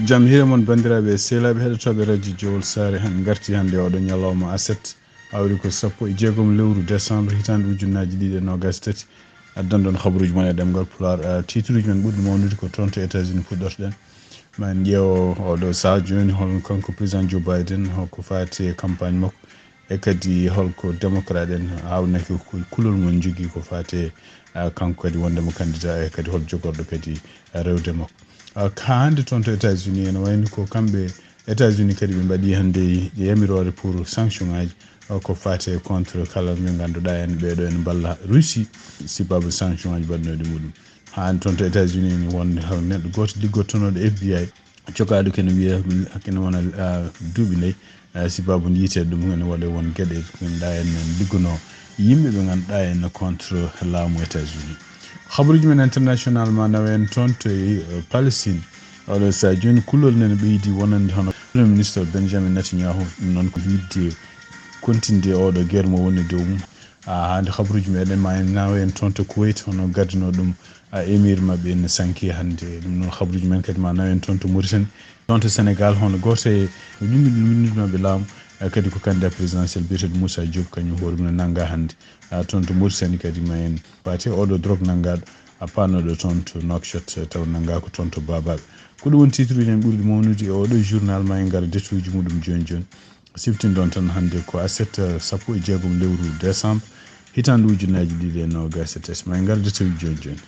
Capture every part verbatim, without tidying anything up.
Jam hiire mon, banndiraaɓe e sehilaaɓe heɗotooɓe radio Jowol Saare. En ngarti hannde oɗo ñalawma aset, hawri ko sappo e jeegom lewru décembre, hitaande ujunnaaji ɗiɗi e noogaas e tati. Addan ɗon habaruuji mon e ɗemngal Pulaar. Ah, titre uji men ɓurɗi mawnude ko toon to États-Unis puɗɗortoɗen. Ma en ƴeewo oɗo sahaa jooni, hol kanko président Joe Biden, hol ko faati e campagne makko, e kadi hol ko démocrate en aawnaki ko kulol mon jogii ko faati e, ah, kanko kadi wondema candidat, e kadi hol jogorɗo kadi, ah, rewde makko. Ah, ka hannde toon to États-Unis, ene wayni ko kamɓe États-Unis kadi ɓe mbaɗi hannde yamiroore pour sanction ŋaaji, ah, ko faati e contre kala ɓe ngannduɗaa en ɓeeɗo ene mballa Russie, sibabu sanction ŋaaji mbaɗnooɗi muɗum. Haa hannde toon to États-Unis, ene won neɗɗo gooto liggottonooɗo F B I, cokaaɗo kene wiya, kene wona, ah, duuɓi nayi, ah, sibabu yiite ɗum ene waɗa won geɗe ɓe ngannduɗaa en, en liggonoo yimɓe ɓe ngannduɗaa en contre laamu États-Unis. Habaruuji men international ma nawa en toon to, eh, Palestine. Oɗo sahaa jooni kulol nene ɓeydi wonande hono Premier Ministre Benjamin Netanyahu, ɗum noon ko yiɗde kontinde oɗo guerre mo woni dow mum. Ah, hannde habaruuji meɗen ma en nawa en toon to Kuwait, hono gadduno ɗum, ah, émir maɓɓe ene sanki hannde. Ɗum noon habaruuji men kadi ma nawa en toon to Mauritanie, toon to Sénégal, hono gooto e yimɓe ɗum winndinooɓe laamu, ah, kadi ko candidat présidentiel biyeteeɗo Moussa Diop, kañum hoore mum ne nannga hannde. Ah, toon to Mauritanie kadi ma en faati oɗo drogue nanngaaɗo, ah, paanooɗo toon to Nouakchott, eh, taw nanngaa ko toon to Babaɓe. Ko ɗum woni titre uji men ɓurɗi mawnude e oɗo journal, ma en ngar e datuuji muɗum jooni jooni. Siftinɗon tan hannde ko aset, sappo e jeegom lewru décembre, hitaande ujunnaaji ɗiɗi e noogaas e tati. Ma en ngar e datuuji jooni jooni.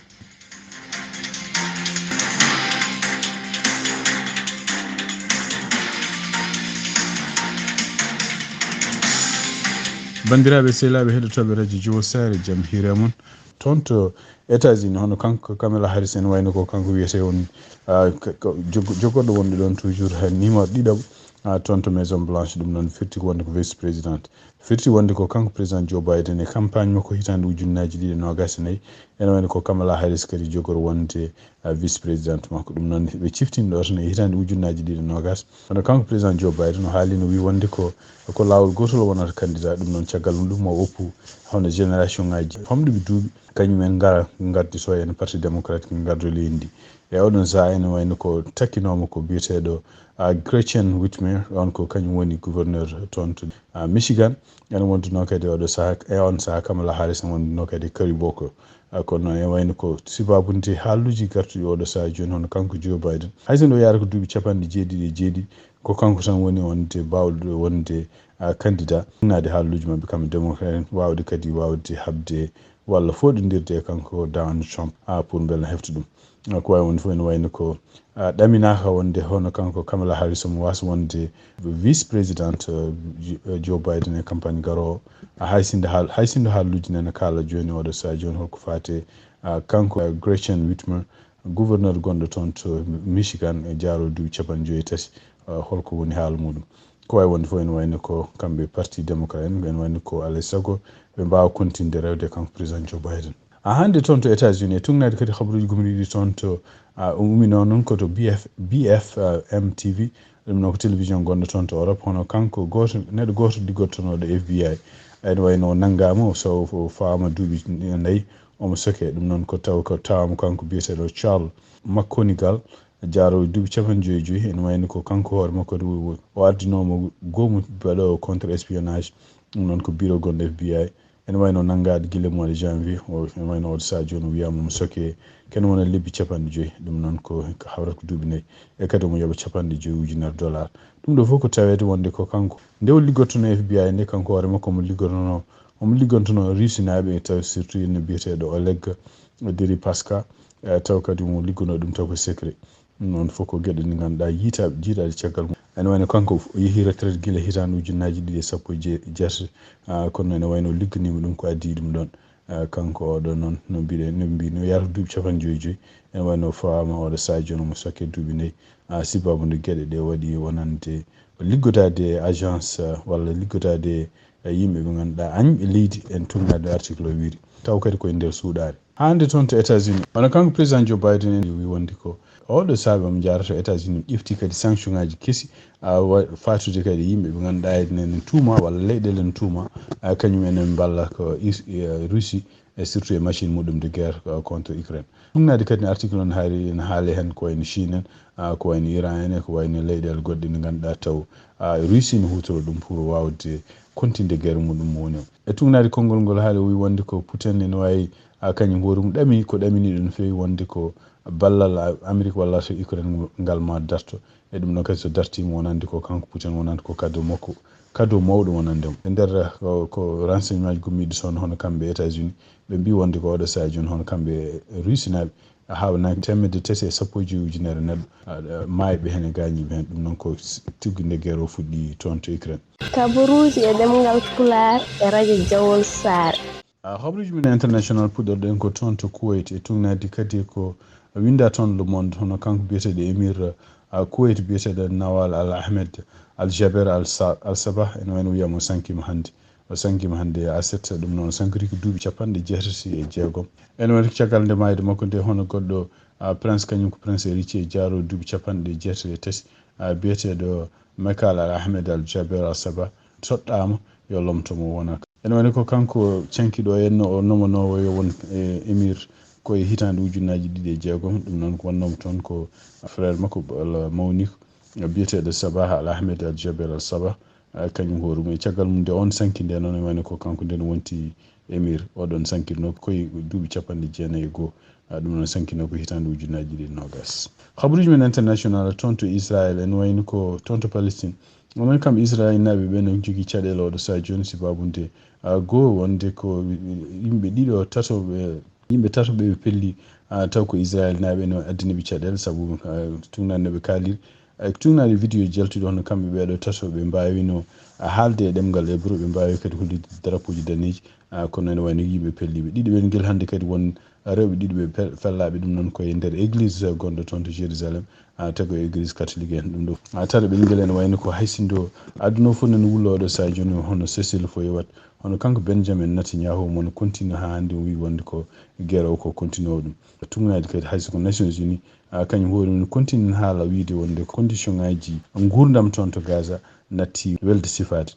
Banndiraaɓe sehilaaɓe heɗotooɓe radio Jowol Saare, jam hiire mon. Toon to États-Unis, hono kanko Kamala Harris, ene wayno ko kanko wiyetee won, ah, ka-, ka-, jog-, jogorɗo wonde ɗoon toujours ha numéro ɗiɗaɓo, ah, toon to Maison Blanche, ɗum noon firti ko wonde ko vice président. Firti wonde ko kanko président Joe Biden e campagne makko hitaande ujunnaaji ɗiɗi e noogaas e nayi, ene wayno ko Kamala Harris kadi jogoro wonde, ah, vice président makko. Ɗum noon ɓe ciftini ɗo tan e hitaande ujunnaaji ɗiɗi e noogaas. Kono kanko président Joe Biden o haalino, wi wonde ko, ko laawol gootol o wonata candidat. Ɗum noon caggal mum ɗum o oppu hono génération ngaji famɗuɓe duuɓi, kañum en ngara ngaddi so en parti démocratique ngaddo leydi ndi. E oɗon sahaa ene wayno ko takkinooma ko biyeteeɗo, ah, Gretchen Whitmer, on ko kañum woni gouverneur toon to, ah, Michigan. Ene wonduno kadi oɗo sahaa, e on sahaa Kamala Harris ene wonduno kadi Cory Booker. Ah, kono e wayno ko sibabunde haaluuji gartuɗi oɗo sahaa jooni, hono kanko Joe Biden. Hay sinno o yaara ko duuɓi capanɗe jeeɗiɗi e jeeɗiɗi, ko kanko tan woni wonde baawɗo wonde, ah, candidat. Naade haaluuji maɓɓe kamɓe démocrate en, waawde kadi waawde haɓde walla fooɗondirde e kanko Donald Trump, ah, pour mbela hefta ɗum. Ah, ko wawi wonde fof ene wayno ko, ah, ɗaminaaka wonde hono kanko Kamala Harris omo waasa wonde vice président, eh, Joe Biden e campagne garoowo. Ah, hay sinno haal-, hay sinno haaluuji nana kaala jooni oɗo sahaa jooni, holko faate, ah, kanko, ah, Gretchen Whitmer, gouverneur gonɗo toon to Michigan e jaarol duuɓi capanɗe joyi e tati, ah, holko woni haala muɗum? Ko wawi wonde fof ene wayno ko kamɓe parti démocrate en, ene wayno ko alay sago ɓe mbaawa kontinde rewde kanko président Joe Biden. Ah, hannde toon to États-Unis, e tugnaade kadi habaruuji gomriiɗi toon to, ah, ummino noon ko to B F, B F M T V, ɗum noon ko télévision gonɗo toon to Europe, hono kanko gooto, neɗɗo gooto liggottonooɗo F B I. Ene wayno o nanngaama, o so, o faama duuɓi nayi, omo soke. Ɗum noon ko taw ko tawama kanko biyeteeɗo Charles McConigal, jaaroowo duuɓi capanɗe joyi e joyi, ene wayno ko kanko hoore makko kadi o, o addinooma goomu baɗoowo contre espionnage, ɗum noon ko bureau gonɗo F B I. Ene wayno nanngaaɗo gila mois de janvier, o, ene wayno oɗo sahaa jooni o wiyaama omo soke, kene wona lebbi capanɗe joyi, ɗum noon ko, ko hawrata ko duuɓi nayi, e kadi omo yoɓa capanɗe joyi ujunere dollar. Ɗum ɗo fof ko taweede wonde ko kanko. Nde o liggottono F B I nde, kanko hoore makko omo liggotono, omo liggontono Rusinaaɓe, e taw surtout ene biyeteeɗo Oleg Deripaska, e taw kadi omo liggono ɗum taw ko secret. Ɗum noon fof ko geɗe ɗe ngannduɗaa yiita-, jiiɗaaɗe caggal mum. Ene wayno kanko o yehi retraite gila hitaande ujunnaaji ɗiɗi e sappo e jeetati, ah, kono ene wayno ligganiima ɗum ko addi ɗum ɗoon. Ah, kanko oɗo noon, no mbiɗen, no mbi-, no yahrata duuɓi capanɗe joyi e joyi. Ene wayno fawaama oɗo sahaa jooni omo sokke duuɓi nayi. Ah, sibabu nde geɗe ɗe waɗi wonande liggodaade e agence, ah, walla liggodaade e yimɓe ɓe ngannduɗaa añɓe leydi en tugnaade article o wiiri. Taw kadi koye nder suuɗaare. Hannde toon to États-Unis, wano kanko président Joe Biden en wi wonde ko oɗo saabi omo jaara to États-Unis, ƴefti kadi sanction ngaji kesi, a, wa-, fatude kadi yimɓe ɓe ngannduɗaa ene, ene tuuma walla leyɗeele ene tuuma, a, kañum ene mballa ko Is-, e, Russie, e surtout e machine muɗum de guerre, uh, contre Ukraine. Ɗum naadi kadi no article on haali, ene haali heen ko wayno Chine en, uh, ko wayno Iran en, e ko wayno leyɗeele goɗɗe ɗe ngannduɗaa taw, uh, Russie no huutoro ɗum pour waawde continde guerre muɗum mo woni o. E tugnaade konngol ngol haali o wi wonde ko Putin ene waawi, uh, kañum hoore mum ɗami, ko ɗamini ɗum feewi wonde ko ballal, uh, Amérique walla to Ukraine ngal ma darto. E ɗum ɗon kadi so dartiima wonande ko kanko Putin wonande ko cadeau makko, cadeau mawɗo wonande mo. E nder, uh, ko, ko renseignement ji gummiiɗi toon hono kamɓe États-Unis, ɓe mbii wonde ko oɗo sahaa jooni hono kamɓe Russie naaɓe, haa wona teemedde tati e sappo e joyi ujunere neɗɗo, ah, maayɓe heen e gaañiiɓe heen. Ɗum noon ko s-, tigi nde guerre o fuɗɗi toon to Ukraine. Kabaruuji e ɗemngal Pulaar e radio Jawol Saare. Ah, habruuji men international puɗɗorɗen ko toon to Kuwait e tugnaade kadi ko winnda toon Le Monde, hono kanko biyeteeɗo émir, ah, Kuwait biyeteeɗo Nawal Al Ahmed Al Jaber Al Sa-, Al Sabah, ene wayno wiyama o sankiima hannde. O sankiima hannde aset, ɗum noon o sankiti ko duuɓi capanɗe jeetati e jeegom. Ene wayno ko caggal nde maayde makko nde, hono goɗɗo, ah, prince, kañum ko prince héritier jaaro duuɓi capanɗe jeetati e tati, ah, biyeteeɗo Michael Al Ahmed Al Jaber Al Sabah toɗɗaama yo lomto mo wona. Ene wayno ko kanko canki ɗo henno o nomanoowo yo won, e, émir ko e hitaande ujunnaaji ɗiɗi e jeegom. Ɗum noon ko wonnoomo toon ko frère makko walla mawni ko biyeteeɗo Sabah Al Ahmed Al Jaber Al Sabah. Ah, kañum hoore mum. E caggal mum nde on sanki nde noon, e wayno ko kanko nden wonti émir, oɗon sankirno ko e duuɓi capanɗe jeenayi e goo. Ah, ɗum noon sankino ko hitaande ujunnaaji ɗiɗi e noogas. Habaruuji men international toon to Israël, en wayno ko toon to Palestine. Onon kam Israël naaɓe ɓe no jogii caɗeele oɗo sahaa jooni, sibabu nde, ah, goo wonde ko yimɓe ɗiɗo, tato ɓe, yimɓe tato ɓe ɓe pelli, ah, taw ko Israël naaɓe no addani ɓe caɗeele, sabu, ah, tugnaade no ɓe kaaliri. E tugnaade vidéo jaltuɗo hono kamɓe ɓeeɗo tato ɓe mbaawino, ah, haalde e ɗemngal hébreu, ɓe mbaawi kadi hollude drapeauji daneeji, ah, kono ene wayno yimɓe pelliiɓe. Ɗiɗo ɓen ngel hannde kadi won rewɓe ɗiɗo ɓe pel-, fellaaɓe ɗum noon ko e nder église gonɗo toon to Jérusalem, ah, tawi ko église catholique en ɗum ɗo. Ah, tato ɓen ngel ene wayno ko hay sinno aduna o fof nani wullo oɗo sahaa jooni hono cessez-le-feu yo waɗ. Hono kanko Benjamin Netanyahu mo no continue haa hannde o wi wonde ko guerre o ko continue o ɗum. Tugnaade kadi hay so ko Nations Unies, ah, kañum hoore mum continue haala wiide wonde condition ngaji nguurndam toon to Gaza natti welde sifaade.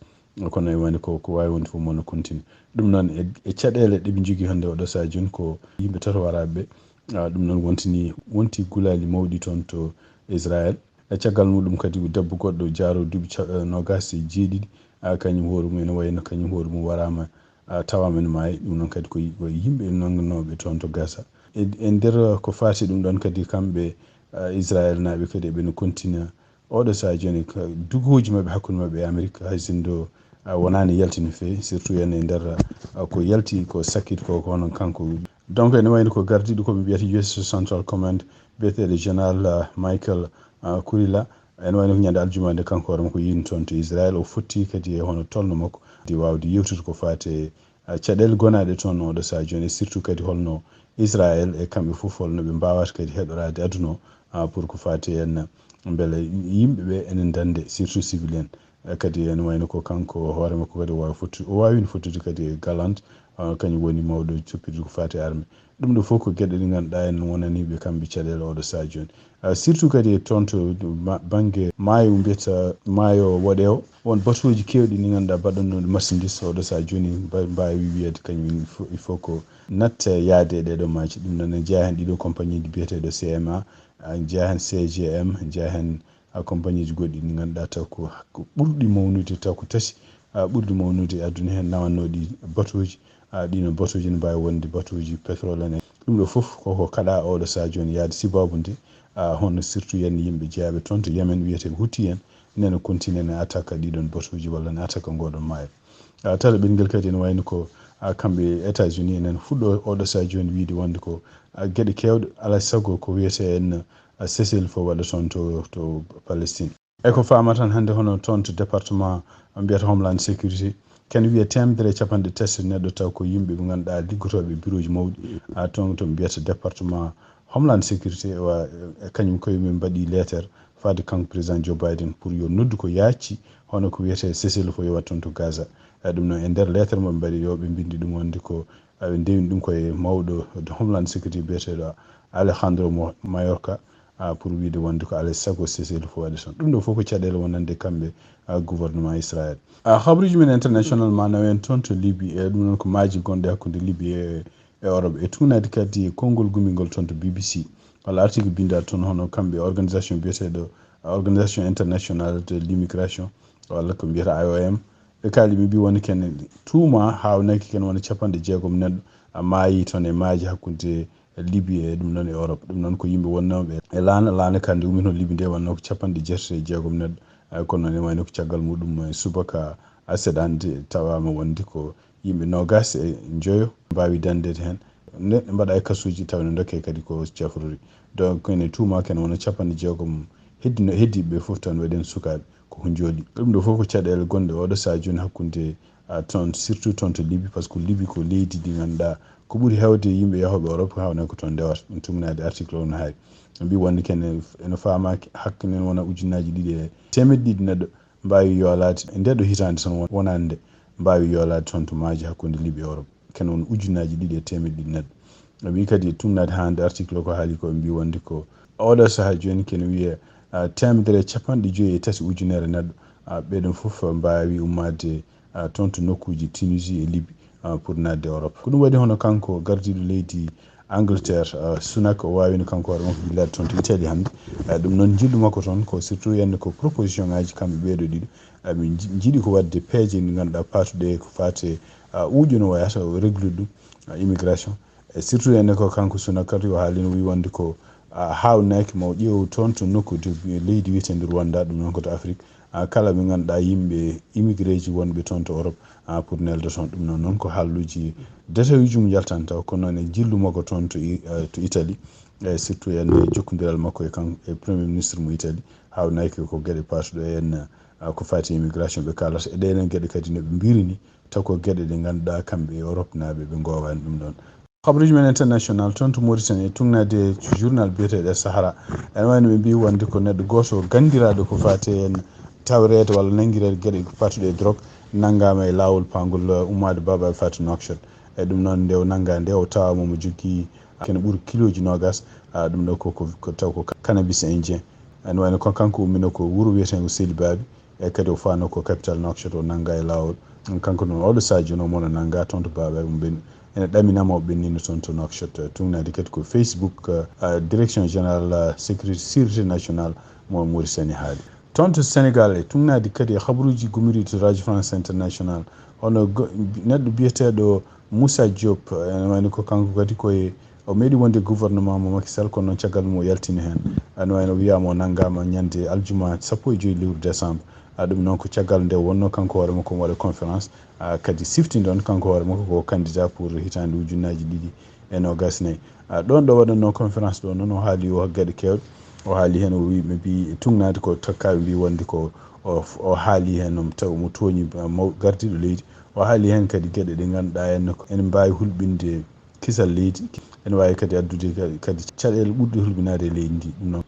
Kono e wayno ko, ko waawi wonde fof mo no continue. Ɗum noon e, e caɗeele ɗe ɓe njogii hannde oɗo sahaa jooni ko yimɓe tato waraaɓe ɓe. Ah, ɗum noon wontini, wonti gulaali mawɗi toon to Israël. E caggal muɗum kadi ko debbo goɗɗo jaaro duuɓi ca-, eh, noogas e jeeɗiɗi, ah, kañum hoore mum ene wayno kañum hoore mum waraama, ah, tawaama ene maayi. Ɗum noon kadi ko y-, ko yimɓe nannganooɓe toon to Gaza. E, e nder ko faati ɗum ɗoon kadi kamɓe, ah, Israël naaɓe kadi eɓe no continue oɗo sahaa jooni ko dugooji maɓɓe hakkunde maɓɓe e Amérique hay sinno, ah, wonaani yalti no feewi, surtout en e nder, ah, ko yalti ko sakkiti ko, ko hono kanko. Donc ene wayno ko gardiiɗo ko ɓe mbiyata U S Central Command biyeteeɗo Général, ah, Michael, ah, Kurilla. Ene wayno ko ñande aljuma nde kanko hoore makko yiino toon to Israël. O fotti kadi e hono tolno makko di waawde yewtude ko faati e, ah, caɗeele gonaaɗe toon oɗo sahaa jooni, e surtout kadi holno Israël e kamɓe fof holno ɓe mbaawata kadi heɗoraade aduna o, ah, pour ko faati en mbele yimɓe ɓe ene ndande, surtout civil en. Eh, kadi ene wayno ko kanko hoore makko kadi o waawi fottu-, o waawino fottude kadi e Gallant, ah, kañum woni mawɗo coppitde ko faati e arme. Ɗum ɗo fof ko geɗe ɗe ngannduɗaa en wonaniiɓe kamɓe caɗeele oɗo sahaa jooni. Ah, surtout kadi e toon to ma-, bannge maayo mbiyata maayo woɗeewo, won batuuji keewɗi ɗi ngannduɗaa mbaɗɗannooɗi marchandise oɗo sahaa jooni mba-, mbaawi wiyeede kañum il faut, il faut ko natte yaade e ɗeɗo maaje. Ɗum noon ne jeyaa heen ɗiɗo compagnie ji biyeteeɗo C M A, ah, jeyaa heen C G M, jeyaa heen, ah, compagnie ji goɗɗi ɗi ngannduɗaa taw ko, ko ɓurɗi mawnude taw ko tati, ah, ɓurɗi mawnude e aduna heen nawannooɗi batuuji. Ah, ɗiino batuuji ne mbaawi wonde batuuji pétrole en. Ɗum ɗo fof koko kaɗa oɗo sahaa jooni yaade sibabu nde, ah, hono surtout yen yimɓe jeyaaɓe toon to Yemen wiyetee Houthi en, nene continue ne attaque ɗiɗon batuuji walla ne attaque ngoɗon maayo. Ah, tara ɓinngel kadi ene wayno ko, ah, kamɓe États-Unis enen fuɗɗo oɗo sahaa jooni wiide wonde ko, ah, geɗe keewɗe alaa sago ko wiyetee en, ah, cessez-le-feu waɗa toon to, to Palestine. E ko faama tan hannde hono toon to département mbiyata Homeland Security, ken wiya teemedere e capanɗe tati neɗɗo taw ko yimɓe ɓe ngannduɗaa liggotooɓe e birooji mawɗi, ah, toon to mbiyata département Homeland Security, wa, e kañum koye mum mbaɗi leeter faade kanko président Joe Biden pour yo noddu ko yaacci hono ko wiyetee cessez-le-feu yo waɗ toon to Gaza. E ɗum noon e nder leeter mo ɓe mbaɗi yo ɓe mbinndi ɗum wonde ko, ah, ɓe ndewni ɗum koye mawɗo Homeland Security biyeteeɗo Alejandro Mo-, Mayorkas, ah, pour wiide wonde ko alaa e sago cessez-le-feu waɗa toon. Ɗum ɗo fof ko caɗeele wonande kamɓe, ah, gouvernement Israël. Ah, habruuji men international ma nawen toon to Libye, e ɗum noon ko maaji gonɗi hakkunde Libye e, e Europe. E tuunaade kadi konngol gumbingol toon to B B C, walla article binnda toon, hono kamɓe organisation biyeteeɗo Organisation Internationale de l'Immigration, walla ko mbiyata I O M, ɓe kaali, ɓe mbi wonde kene tuuma haawnaki kene wona capanɗe jeegom neɗɗo a maayi toon e maaje hakkunde Libi e ɗum noon e Europe. Ɗum noon ko yimɓe wonnooɓe e laana, laana ka nde ummino Libi nde wonnoo ko capanɗe jeetati e jeegom neɗɗo. Eh, kono ne wayno ko caggal muɗum, eh, subaka aseɗa nde tawaama wonde ko yimɓe noogas e njoyo mbaawi dañde heen. Nde mbaɗa e kasuuji tawa ne ndokke kadi ko cafrori. Donc ene tuuma kene wona capanɗe jeegom heddi, heddiiɓe ɓe fof tan waɗi heen sukaaɓe ko hunjooli. Ɗum ɗo fof ko caɗeele gonɗe oɗo sahaa jooni hakkunde, ah, toon, surtout toon to Libi, par ce que Libi ko leydi ndi ngannduɗaa ko ɓuri heewde yimɓe yahooɓe Europe haawnaa ko toon ndewata. Ɗum tuumnaade article o no haali. Mbi wonde kene ene faamaaki hakke nen wona ujunnaaji ɗiɗi e teemedde ɗiɗi neɗɗo mbaawi yoolaade e nde ɗo hitaande tan won-, wonaande nde mbaawi yoolaade toon to maaji hakkunde Libi e Europe. Kene won ujunnaaji ɗiɗi e teemedde ɗiɗi neɗɗo. Ɓe mbi kadi e tuumnaade hannde article ko haali ko, ɓe mbi wonde ko oɗo sahaa jooni kene wiye, ah, teemedere e capanɗe joyi e tati ujunere neɗɗo, ah, ɓeɗon fof mbaawi ummaade, ah, toon to nokkuuji Tunisie e Libi, ah, pour naatde Europe. Ko ɗum waɗi hono kanko gardiiɗo leydi Angleterre, ah, Sunak, o waawino kanko hoore makko yillaade toon to Italie hannde. Ah, ɗum noon njillu makko toon ko surtout yande ko proposition ngaji kamɓe ɓeeɗo ɗiɗo. Ah, ɓe nji-, njiɗi ko waɗde peeje ɗe ngannduɗaa patuɗe ko faate, ah, uujo no wayata o réglude ɗum, ah, immigration. E surtout ene ko kanko Sunak kadi o haalino, wi wonde ko, ah, haawnaki ma o ƴeew toon to nokku to leydi wiyeteendi Rwanda, ɗum noon ko to Afrique. Ah, kala ɓe ngannduɗaa yimɓe immigré ji wonɓe toon to Europe, ah, pour nelda toon. Ɗum noon, noon ko haalluuji détail uji mum yaltanta taw, kono noon e jillu makko toon to I-, eh, to Italie, e surtout en e jokkondiral makko e kan-, e premier ministre mo Italie, haawnaki ko geɗe patuɗo en, ah, ko faati immigration ɓe kaalata. E ɗeen geɗe kadi no ɓe mbiri ni, taw ko geɗe ɗe ngannduɗaa kamɓe e Europe naaɓe ɓe ngoowaani ɗum ɗoon. Habruuji men international toon to Mauritanie, e tuugnaade journal biyeteeɗo Sahara. Ene wayno ɓe mbii wonde ko neɗɗo gooto ganndiraaɗo ko faati en tawreede walla nanngireede geɗe patuɗe e drogue, nanngaama e laawol paangol, uh, ummaade Baba Faty Nouakchott. E ɗum noon, nde o nanngaa nde, o tawaama mo jogii kene ɓuri kilooji noogas. Ah, ɗum ɗo ko, ko, ko taw ko cannabis indien. Ene wayno kon kanko ummino ko wuro wiyeteengo Selibabi. E kadi o faano ko capital Nouakchott, o nannga e laawol. Kanko noon, oɗo sahaa jooni o mono nannga toon to Baba, um ɓen-, ene ɗaminama o ɓennino toon to Nouakchott. Tuugnaade kadi ko Facebook, ah, Direction Générale, ah, Sécurité, Sûreté Nationale mo Mauritanie haali. Toon to Sénégal e tuugnaade kadi e habruuji gummiriiɗi to Radio France International. Hono go-, neɗɗo biyeteeɗo Moussa Diop, ene wayno ko kanko kadi ko e O meeɗi wonde gouvernement mo Macky Sall, kono noon caggal mum o yaltini heen. Ene wayno wiyaama o nanngaama ñande aljuma sappo e joy lewru décembre. Ah, ɗum noon ko caggal nde wonnoo kanko hoore makko omo waɗa conférence. Ah, kadi siftinɗon kanko hoore makko ko candidat pour hitaande ujunnaaji ɗiɗi e noogas nayi. Ah, ɗoon ɗo waɗannoo conférence ɗo noon o haali o geɗe keewɗe. O haali heen o wii, ɓe mbii tuugnaade ko tokkaaɓe mbii wonde ko o, o haali heen noon taw omo tooñi, ah, maw-, gardiiɗo leydi. O haali heen kadi geɗe ɗe ngannduɗaa en ko ene mbaawi hulɓinde kisal leydi, ene waawi kadi addude ka-, kadi caɗeele ɓurɗe hulɓinaade e leydi ndi. Ɗum noon,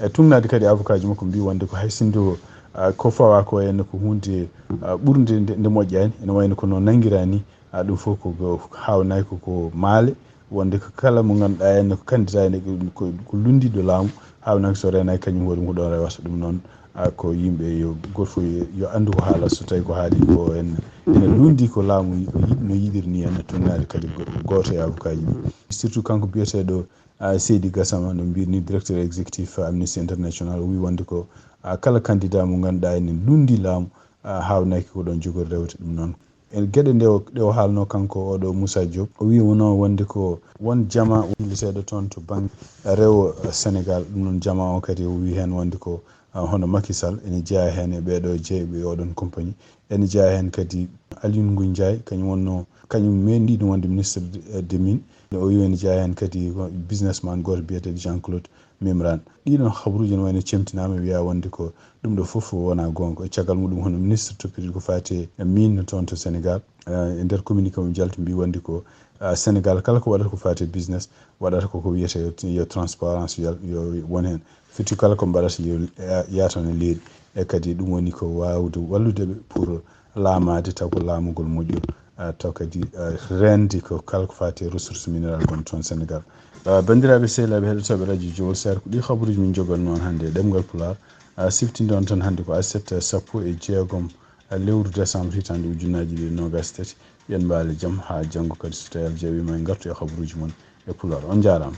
e tuugnaade kadi avocat ji makko mbii wonde ko hay sinno, ah, ko fawaa ko, en ko huunde, ah, ɓurnde nde, nde moƴƴaani, ene wayno ko no nanngiraa ni, ah, ɗum fof ko, ko haawnaaki ko, ko maale, wonde ko kala mo ngannduɗaa en ko candidat en ko, ko lunndiiɗo laamu, haawnaaki so reenaaki kañum hoore mum ko ɗoon rewata. Ɗum noon, ah, ko yimɓe yo gooto fof yo, yo anndu ko haala, so tawi ko haali ko en ene lundi ko laamu yi-, no yiɗiri ni, en tuugnaade kadi go-, gooto e avocat ji ɗi. Surtout kanko biyeteeɗo, ah, Seydi Gassama, no mbiyir ni directeur exécutif Amnesty International, o wi wonde ko, ah, kala candidat mo ngannduɗaa ene lundi laamu, ah, haawnaaki ko ɗoon jogori rewde. Ɗum noon e geɗe nde o, ɗe o haalno kanko oɗo Moussa Diop, o wi wonoo wonde ko won jama o yiliteeɗo toon to bannge rewo, eh, Sénégal. Ɗum noon jama o kadi o wi heen wonde ko, ah, hono Macky Sall ene jeyaa heen e ɓeeɗo jeeyɓe e oɗon compagnie, ene jeyaa heen kadi Aly Ngouille Ndiaye, kañum wonnoo, kañum meeɗiino wonde ministre de, eh, de mine. O wi ene jeyaa heen kadi ko businessman gooto biyeteeɗo Jean Claude Mimran. Ɗiɗon habruuji ene wayno cemtinaama, wiyaa wonde ko ɗum ɗo fof wonaa goonga. E caggal muɗum, hono ministre toppitiiɗo ko faati e mine toon to Sénégal, eh, e nder communiqué mum jalti mbii wonde ko, ah, Sénégal kala ko waɗata ko faati e business, waɗata ko ko wiyetee yo, yo transparence yo, yo won heen. Firti kala ko mbaɗata yo, eh, yaatano leydi. E kadi ɗum woni ko waawde wallude ɓe pour laamaade taw ko laamugol moƴƴol, ah, taw kadi, ah, reende ko kala ko faati e ressource minérale gonɗo toon Sénégal. Ah, banndiraaɓe sehilaaɓe heɗotooɓe radio Jowol Seer, ko ɗi habruuji min njogannoo on hannde e ɗemngal Pulaar. Ah, siftinde on tan hannde ko aset sappo e jeegom, ah, lewru décembre hitaande ujunnaaji ɗiɗi e noogaas e tati. Yen mbaali jam haa janngo kadi, so tawii Allah jaɓii, ma en ngartu e khabaruuji mon e Pulaar. On njaaraama.